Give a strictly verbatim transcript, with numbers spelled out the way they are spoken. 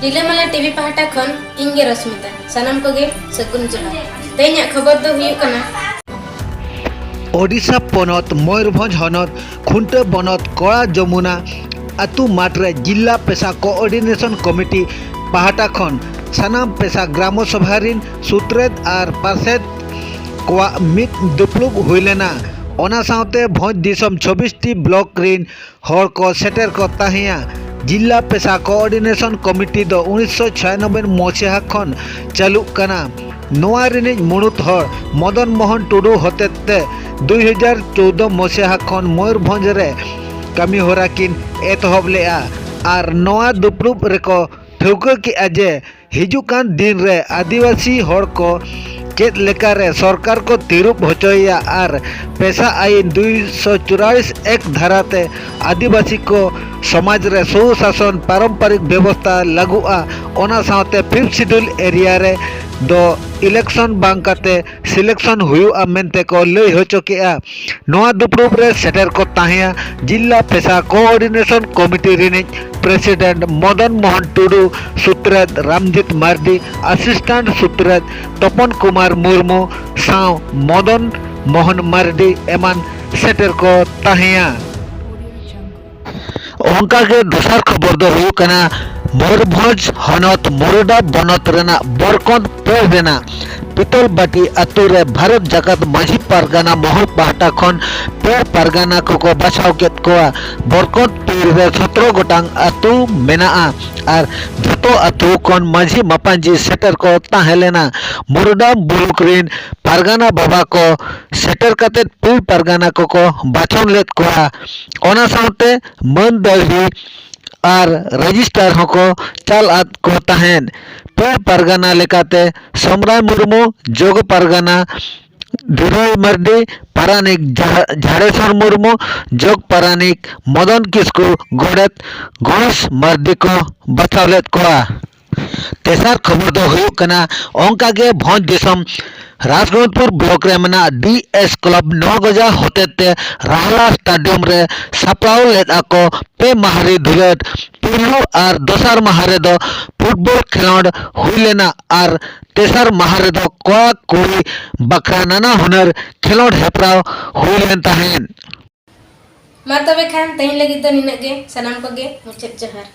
ᱨᱤᱞᱟᱹᱢᱟᱞᱟ ᱴᱤᱵᱷᱤ ᱯᱟᱦᱴᱟ ᱠᱷᱚᱱ ᱤᱧ ᱜᱮ ᱨᱚᱥᱢᱤᱛᱟ᱾ ᱥᱟᱱᱟᱢ ᱠᱚᱜᱮ ᱥᱟᱹᱜᱩᱱ ᱡᱚᱦᱟᱨ᱾ ᱛᱮᱦᱮᱧᱟᱜ ᱠᱷᱚᱵᱚᱨ ᱫᱚ ᱦᱩᱭᱩᱜ ᱠᱟᱱᱟ, ᱳᱰᱤᱥᱟ ᱯᱚᱱᱚᱛ ᱢᱚᱭᱩᱨᱵᱷᱚᱸᱡᱽ ᱦᱚᱱᱚᱛ ᱠᱷᱩᱱᱴᱟᱹ ᱵᱚᱱᱚᱛ ᱠᱚᱲᱟ ᱡᱚᱢᱩᱱᱟ ᱟᱹᱛᱩ ᱢᱟᱴᱷ ᱨᱮ ᱡᱤᱞᱟ ᱯᱮᱥᱟ ᱠᱳᱚᱨᱰᱤᱱᱮᱥᱚᱱ ᱠᱚᱢᱤᱴᱤ ᱯᱟᱦᱴᱟ ᱠᱷᱚᱱ ᱥᱟᱱᱟᱢ ᱯᱮᱥᱟ ᱜᱨᱟᱢᱚ ᱥᱚᱵᱷᱟ ᱨᱤᱱ ᱥᱩᱛᱨᱮᱛ ᱟᱨ ᱯᱟᱨᱥᱮᱛ ᱠᱚᱣᱟᱜ ᱢᱤᱫ ᱫᱩᱯᱲᱩᱵ ᱦᱩᱭ ᱞᱮᱱᱟ᱾ ᱚᱱᱟ ᱥᱟᱶᱛᱮ ᱵᱷᱚᱸᱡᱽ ᱫᱤᱥᱚᱢ ᱪᱷᱚᱵᱵᱤᱥ ᱴᱤ ᱵᱞᱚᱠ ᱨᱤᱱ ᱦᱚᱲ ᱠᱚ ᱥᱮᱴᱮᱨ ᱠᱚ ᱛᱟᱦᱮᱸᱭᱟ᱾ ᱡᱤᱞᱟ ᱯᱮᱥᱟ ᱠᱳᱚᱨᱰᱤᱱᱮᱥᱚᱱ ᱠᱚᱢᱤᱴᱤ ᱫᱚ ᱩᱱᱤᱥᱥᱚ ᱪᱷᱤᱭᱟᱱᱚᱵᱵᱳᱭ ᱢᱚᱥᱤᱦᱟ ᱠᱷᱚᱱ ᱪᱟᱹᱞᱩᱜ ᱠᱟᱱᱟ᱾ ᱱᱚᱣᱟ ᱨᱤᱱᱤᱡ ᱢᱩᱬᱩᱛ ᱦᱚᱲ ᱢᱚᱫᱚᱱ ᱢᱳᱦᱚᱱ ᱴᱩᱰᱩ ᱦᱚᱛᱮᱛᱮ ᱫᱩᱭ ᱦᱟᱡᱟᱨ ᱪᱳᱣᱫᱚ ᱢᱚᱥᱤᱦᱟ ᱠᱷᱚᱱ ᱢᱚᱭᱩᱨᱵᱷᱚᱸᱡᱽ ᱨᱮ ᱠᱟᱹᱢᱤ ᱦᱚᱨᱟ ᱠᱤᱱ ᱮᱛᱚᱦᱚᱵ ᱞᱮᱫᱼᱟ ᱟᱨ ᱱᱚᱣᱟ ᱫᱩᱯᱲᱩᱵ ᱨᱮᱠᱚ ᱴᱷᱟᱹᱣᱠᱟᱹ ᱠᱮᱫᱼᱟ ᱡᱮ ᱦᱤᱡᱩᱜ ᱠᱟᱱ ᱫᱤᱱ ᱨᱮ ᱟᱹᱫᱤᱵᱟᱹᱥᱤ ᱦᱚᱲ ᱠᱚ ᱪᱮᱫ ᱞᱮᱠᱟᱨᱮ ᱥᱚᱨᱠᱟᱨ ᱠᱚ ᱛᱤᱨᱩᱵ ᱦᱚᱪᱚᱭᱮᱭᱟ ᱟᱨ ᱯᱮᱥᱟ ᱟᱹᱭᱤᱱ ᱫᱩᱭᱥᱚ ᱪᱩᱨᱟᱞᱤᱥ ᱮᱠ ᱫᱷᱟᱨᱟᱛᱮ ᱟᱹᱫᱤᱵᱟᱹᱥᱤ ᱠᱚ ᱥᱚᱢᱟᱡᱽ ᱨᱮ ᱥᱩᱥᱟᱥᱚᱱ ᱯᱟᱨᱚᱢᱯᱚᱨᱤᱠ ᱵᱮᱵᱚᱥᱛᱷᱟ ᱞᱟᱹᱜᱩᱜᱼᱟ᱾ ᱚᱱᱟ ᱥᱟᱶᱛᱮ ᱯᱷᱤᱯᱛᱷ ᱥᱤᱰᱩᱞ ᱮᱨᱤᱭᱟ ᱨᱮ ᱫᱚ ᱤᱞᱮᱠᱥᱚᱱ ᱵᱟᱝ ᱠᱟᱛᱮ ᱥᱤᱞᱮᱠᱥᱚᱱ ᱦᱩᱭᱩᱜᱼᱟ ᱢᱮᱱᱛᱮ ᱠᱚ ᱞᱟᱹᱭ ᱦᱚᱪᱚ ᱠᱮᱫᱼᱟ᱾ ᱱᱚᱣᱟ ᱫᱩᱯᱲᱩᱵ ᱨᱮ ᱥᱮᱴᱮᱨ ᱠᱚ ᱛᱟᱦᱮᱸᱭᱟ ᱡᱤᱞᱟ ᱯᱮᱥᱟ ᱠᱳᱚᱨᱰᱤᱱᱮᱥᱚᱱ ᱠᱚᱢᱤᱴᱤ ᱨᱤᱱᱤᱡ ᱯᱨᱮᱥᱤᱰᱮᱱᱴ ᱢᱚᱫᱚᱱ ᱢᱳᱦᱚᱱ ᱴᱩᱰᱩ, ᱥᱩᱛᱨᱮᱛ ᱨᱟᱢᱡᱤᱛ ᱢᱟᱨᱰᱤ, ᱟᱥᱤᱥᱴᱮᱱᱴ ᱥᱩᱛᱨᱮᱛ ᱛᱚᱯᱚᱱ ᱠᱩᱢᱟᱨ ᱢᱩᱨᱢᱩ ᱥᱟᱶ ᱢᱚᱫᱚᱱ ᱢᱳᱦᱚᱱ ᱢᱟᱨᱰᱤ ᱮᱢᱟᱱ ᱥᱮᱴᱮᱨ ᱠᱚ ᱛᱟᱦᱮᱸᱭᱟ᱾ ᱚᱱᱠᱟᱜᱮ ᱫᱚᱥᱟᱨ ᱠᱷᱚᱵᱚᱨ ᱫᱚ ᱦᱩᱭᱩᱜ ᱠᱟᱱᱟ, ᱢᱚᱭᱩᱨᱵᱷᱚᱸᱡᱽ ᱦᱚᱱᱚᱛ ᱢᱩᱨᱩᱰᱟ ᱵᱚᱱᱚᱛ ᱨᱮᱱᱟᱜ ᱵᱚᱨᱠᱚᱸᱫᱽ ᱯᱮᱲ ᱨᱮᱱᱟᱜ ᱯᱤᱛᱚᱞᱵᱟᱴᱤ ᱟᱛᱳ ᱨᱮ ᱵᱷᱟᱨᱚᱛ ᱡᱟᱠᱟᱛ ᱢᱟᱹᱡᱷᱤ ᱯᱟᱨᱜᱟᱱᱟ ᱢᱚᱦᱚᱞ ᱯᱟᱦᱴᱟ ᱠᱷᱚᱱ ᱯᱮᱲ ᱯᱟᱨᱜᱟᱱᱟ ᱠᱚᱠᱚ ᱵᱟᱪᱷᱟᱣ ᱠᱮᱫ ᱠᱚᱣᱟ᱾ ᱵᱚᱨᱠᱚᱸᱫᱽ ᱯᱮᱲ ᱨᱮ ᱥᱚᱛᱨᱚ ᱜᱚᱴᱟᱝ ᱟᱛᱳ ᱢᱮᱱᱟᱜᱼᱟ ᱟᱨ ᱡᱷᱚᱛᱚ ᱟᱛᱳ ᱠᱷᱚᱱ ᱢᱟᱹᱡᱷᱤ ᱢᱟᱯᱟᱧᱡᱤ ᱥᱮᱴᱮᱨ ᱠᱚ ᱛᱟᱦᱮᱸ ᱞᱮᱱᱟ᱾ ᱢᱩᱨᱩᱰᱟ ᱢᱩᱞᱩᱠ ᱨᱤᱱ ᱯᱟᱨᱜᱟᱱᱟ ᱵᱟᱵᱟ ᱠᱚ ᱥᱮᱴᱮᱨ ᱠᱟᱛᱮ ᱯᱮᱲ ᱯᱟᱨᱜᱟᱱᱟ ᱠᱚᱠᱚ ᱵᱟᱪᱷᱚᱱ ᱞᱮᱫ ᱠᱚᱣᱟ᱾ ᱚᱱᱟ ᱥᱟᱶᱛᱮ ᱢᱟᱹᱱ ᱫᱟᱹᱲᱦᱤ ᱟᱨ ᱨᱮᱡᱤᱥᱴᱟᱨ ᱦᱚᱸᱠᱚ ᱪᱟᱞ ᱟᱫ ᱠᱚ ᱛᱟᱦᱮᱸᱫ᱾ ᱯᱮᱲ ᱯᱟᱨᱜᱟᱱᱟ ᱞᱮᱠᱟᱛᱮ ᱥᱚᱢᱨᱟᱭ ᱢᱩᱨᱢᱩ, ᱡᱚᱜᱽ ᱯᱟᱨᱜᱟᱱᱟ ᱫᱷᱤᱨᱟᱹᱭ ᱢᱟᱨᱰᱤ, ᱯᱟᱨᱟᱱᱤᱠ ᱡᱷᱟ-, ᱡᱷᱟᱲᱮᱥᱚᱨ ᱢᱩᱨᱢᱩ, ᱡᱚᱜᱽ ᱯᱟᱨᱟᱱᱤᱠ ᱢᱚᱫᱚᱱ ᱠᱤᱥᱠᱩ, ᱜᱚᱰᱮᱛ ᱜᱚᱬᱮᱥ ᱢᱟᱨᱰᱤ ᱠᱚ ᱵᱟᱪᱷᱟᱣ ᱞᱮᱫ ᱠᱚᱣᱟ᱾ ᱛᱮᱥᱟᱨ ᱠᱷᱚᱵᱚᱨ ᱫᱚ ᱦᱩᱭᱩᱜ ᱠᱟᱱᱟ, ᱚᱱᱠᱟᱜᱮ ᱵᱷᱚᱸᱡᱽ ᱫᱤᱥᱚᱢ ᱨᱟᱡᱽᱜᱚᱱᱯᱩᱨ ᱵᱞᱚᱠ ᱨᱮ ᱢᱮᱱᱟᱜ ᱰᱤ ᱮᱥ ᱠᱞᱟᱵᱽ ᱱᱚᱣᱟ ᱜᱚᱡᱟ ᱦᱚᱛᱮᱛᱮ ᱨᱟᱦᱞᱟ ᱥᱴᱮᱰᱤᱭᱟᱢ ᱨᱮ ᱥᱟᱯᱲᱟᱣ ᱞᱮᱫᱼᱟ ᱠᱚ ᱯᱮ ᱢᱟᱦᱟᱨᱤ ᱫᱷᱩᱨᱟᱹᱫ᱾ ᱯᱩᱭᱞᱩ ᱟᱨ ᱫᱚᱥᱟᱨ ᱢᱟᱦᱟ ᱨᱮᱫᱚ ᱯᱷᱩᱴᱵᱚᱞ ᱠᱷᱮᱞᱳᱰ ᱦᱩᱭ ᱞᱮᱱᱟ ᱟᱨ ᱛᱮᱥᱟᱨ ᱢᱟᱦᱟ ᱨᱮᱫᱚ ᱠᱚᱲᱟ ᱠᱩᱲᱤ ᱵᱟᱠᱷᱨᱟ ᱱᱟᱱᱟ ᱦᱩᱱᱟᱹᱨ ᱠᱷᱮᱞᱳᱰ ᱦᱮᱯᱨᱟᱣ ᱦᱩᱭ ᱞᱮᱱ ᱛᱟᱦᱮᱸᱫ᱾ ᱢᱟ ᱛᱚᱵᱮ ᱠᱷᱟᱱ ᱛᱮᱦᱮᱧ ᱞᱟᱹᱜᱤᱫ ᱫᱚ ᱱᱤᱱᱟᱹᱜ ᱜᱮ᱾ ᱥᱟᱱᱟᱢ ᱠᱚᱜᱮ ᱢᱩᱪᱟᱹᱫ ᱡᱚᱦᱟᱨ᱾